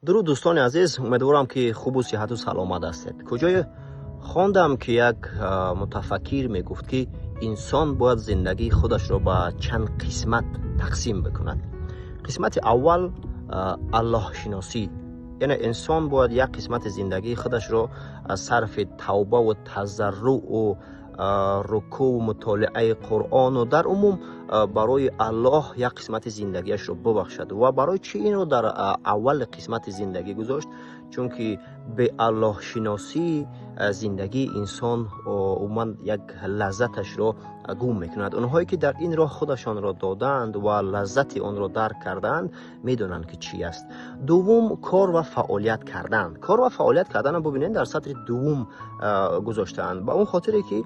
Дуруд, дӯстони азиз, умедворам, ки хубу сиҳату саломат ҳастед. Куҷое хондам, ки як мутафаккир мегуфт, ки инсон бояд зиндагии худашро ба чанд қисмат тақсим бикунад. Қисмати аввал аллоҳшиносӣ, яъне инсон бояд як қисмати зиндагии худашро сарфи тавбаву тазарруъу рукӯъ, мутолиаи Қуръону дар умум барои Аллоҳ як қисмати зиндагиашро бубахшад. Ва барои чӣ инро дар аввали қисмати зиндагӣ гузошт? Чунки беаллоҳшиносӣ зиндагии инсон умуман як лаззаташро гум мекунад. Онҳое ки дар ин роҳ худашонро додаанд ва лаззати онро дарк кардаанд, медонанд, ки чӣ аст. Дуввум, кор ва фаъолият кардан. Кор ва фаъолият карданро, бубинед, дар сатри дуввум гузоштаанд, ба он хотире ки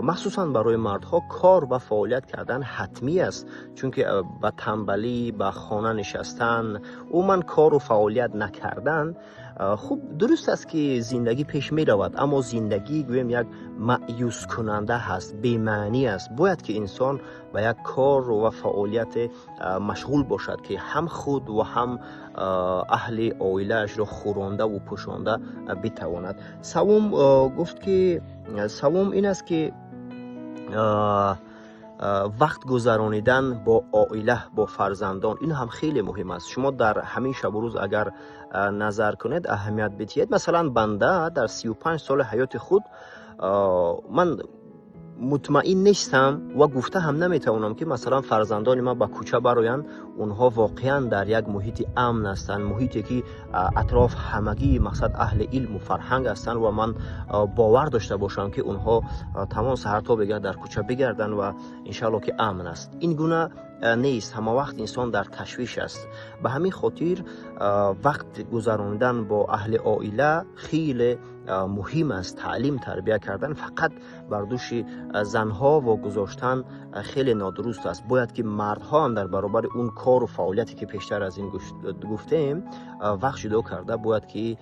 махсусан барои мардҳо кор ва фаъолият кардан ҳатмӣ аст, чунки ба тамбалӣ, ба хона нишастан, умуман кору фаъолият накардан, хуб, дуруст аст, ки зиндагӣ пеш меравад, аммо зиндагӣ, гӯем, як маъюскунанда ҳаст, бемаънӣ аст. Бояд ки инсон ба як кор ва фаъолияте машғул бошад, ки ҳам худ ва ҳам аҳли оилаашро хӯрондаву пӯшонда битавонад. Савум гуфт, ки савум ин аст, ки вақт гузаронидан бо оила, бо фарзандон, ин ҳам хеле муҳим аст. Шумо дар ҳамин шабу рӯз агар назар кунед, аҳамият бидиҳед, масалан, банда дар 35 соли ҳаёти худ ман мутмаин нестам ва гуфта ҳам наметавонам, ки масалан фарзандони ман ба кӯча бароянд, онҳо воқеан дар як муҳити амн ҳастанд, муҳите ки атроф ҳамагӣ, мақсад, аҳли илму фарҳанг ҳастанд ва ман бовар дошта бошам, ки онҳо тамом саҳар то бегоҳ дар кӯча бигарданд ва иншаалло ки амн аст. Ин гуна нест. Ҳама вақт инсон дар ташвиш аст. Ба ҳамин хотир вақт гузаронидан бо аҳли оила хеле муҳим аст. Таълим, тарбия кардан фақат бар дӯши занҳо вогузоштан хеле нодуруст аст. Бояд ки мардҳо ҳам дар баробари он кору фаъолияте ки пештар аз ин гуфтем, вақт ҷудо карда, бояд ки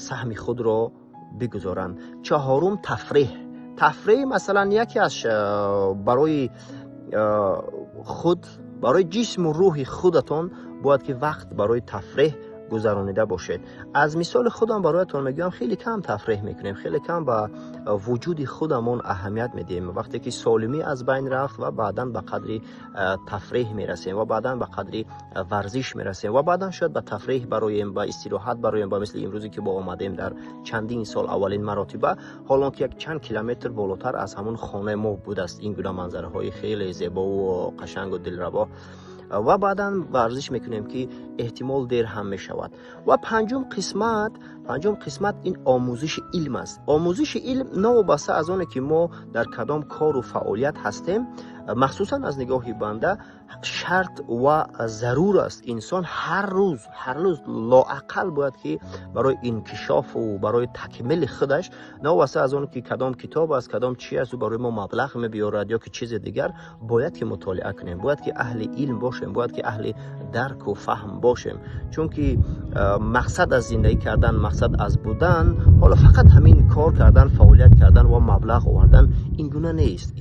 саҳми худро бигузоранд. Чаҳорум, тафреҳ. Тафреҳ, масалан, яке аз барои худ, барои ҷисму рӯҳи худатон бояд ки вақт барои тафреҳ гузаронида бошед. Аз мисоли худам бароятон мегӯям: хеле кам тафреҳ мекунем, хеле кам ба вуҷуди худамон аҳамият медиҳем. Вақте ки солимӣ аз байн рафт ва баъдан ба қадри тафреҳ мерасем ва баъдан ба қадри варзиш мерасем ва баъдан шояд ба тафреҳ бароем, ба истироҳат бароем, ба мисли имрӯзе ки бо омадем дар чандин сол аввалин маротиба, ҳолон ки як чанд километр болотар аз ҳамон хонаи мо будааст ин гуна манзараҳои хеле зебову қашангу дилрабо, ва баъдан варзиш мекунем, ки эҳтимол дер ҳам мешавад. Ва панҷум қисмат ин омӯзиши илм аст. Омӯзиши илм, новобаста аз оне ки мо дар кадом кору фаъолият ҳастем, махсусан аз нигоҳи банда шарт ва зарур аст. Инсон ҳар рӯз лоақал бояд ки барои инкишофу барои такмили худаш, новобаста аз он ки кадом китоб аст, кадом чи асту барои мо маблағ мебиёрад ё ки чизи дигар, бояд ки мутолиа кунем, бояд ки аҳли илм бошем, бояд ки аҳли дарку фаҳм бошем, чунки мақсад аз зиндагӣ кардан, мақсад аз будан ҳоло фақат ҳамин кор кардан, фаъолият кардан ва маблағ овардан ин гуна нест.